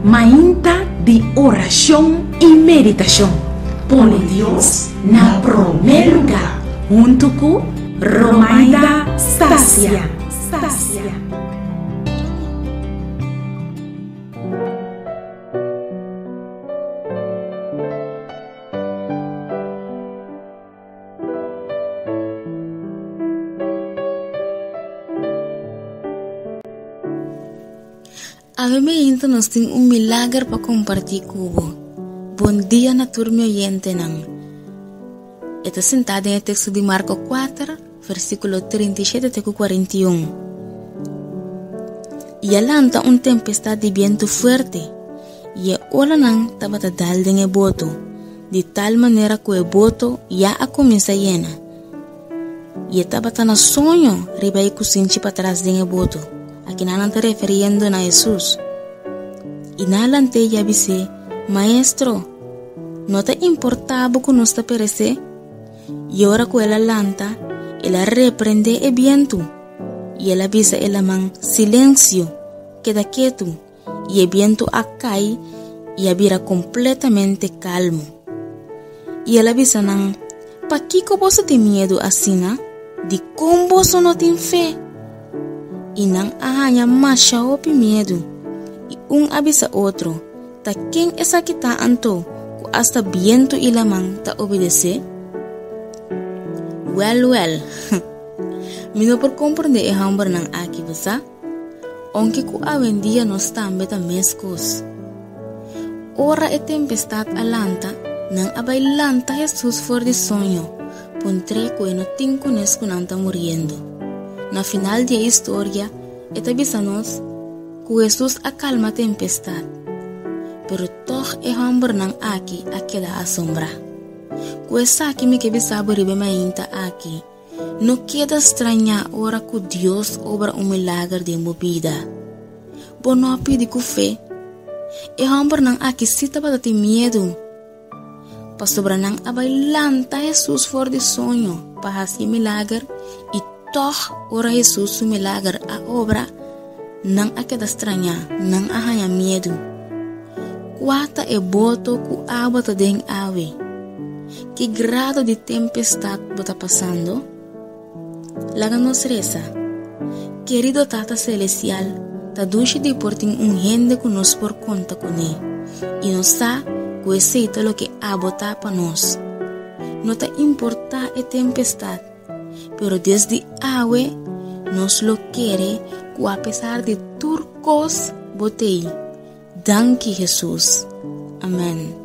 Mainta di orashon i meditashon. Pone Dios na promé lugá huntu ku Romaida Stasia. Awe meinta nos tin un milager pa kompartí ku bo. Bon dia na tur mi oyentenan. E ta sintá den e teksto di Marko 4, versíkulo 37 te ku 41. I a lanta un tempestat di bientu fuerte, i e olanan tabata dal den e boto, di tal manera ku e boto ya a kuminsá yena. I e tabata na soño riba e kusinchi patras den e boto. Akinan nan ta referiendo na Hesus. I nan a lant'é i a bis'é, Maestro, no ta importá bo ku nos ta peresé? I ora ku el a lanta, el a reprendé e bientu, i el a bisa e laman, Silensio! Keda ketu! I e bientu a kai i a bira kompletamente kalmu. I el a bisa nan, Pakiko boso tin miedu asina? Dikon boso no tin fe? I nan a haña masha hopi miedu, i un a bisa otro, Ta ken esaki ta anto, ku asta bientu i laman ta obedesé? Wèl, wèl, mi no por komprondé e hòmbernan aki, bo sa? Ounke ku awendia nos tambe ta meskos. Ora e tempestat a lanta, nan a bai lanta Hesus for di soño, puntr'é ku e no tin kunes ku nan ta muriendo. Na final di e historia, e ta bisa nos ku Hesus a kalma tempestat, pero tòg e hòmbernan aki a keda asombrá. Ku esaki mi ke bisa bo riba e mainta aki, No keda strañá ora ku Dios obra un milager den bo bida. Bo no a pidi ku fe. E hòmbernan aki sí tabata tin miedu, pasobra nan a bai lanta Hesus for di soño pa hasi e milager i tòg ora Hesus su milager a obra, nan a keda strañá, nan a haña miedu. Kua ta e boto ku abo ta den awe? Ki grado di tempestat bo ta pasando? Laga nos resa. Kerido Tata Selestial, ta dushi di por tin un hende ku nos por konta kuné, i nos sa ku esei ta loke abo ta pa nos. No ta importá e tempestat, pero desdi awe nos lo kere ku apesar di tur kos bo t'ei. Danki Hesus. Amen.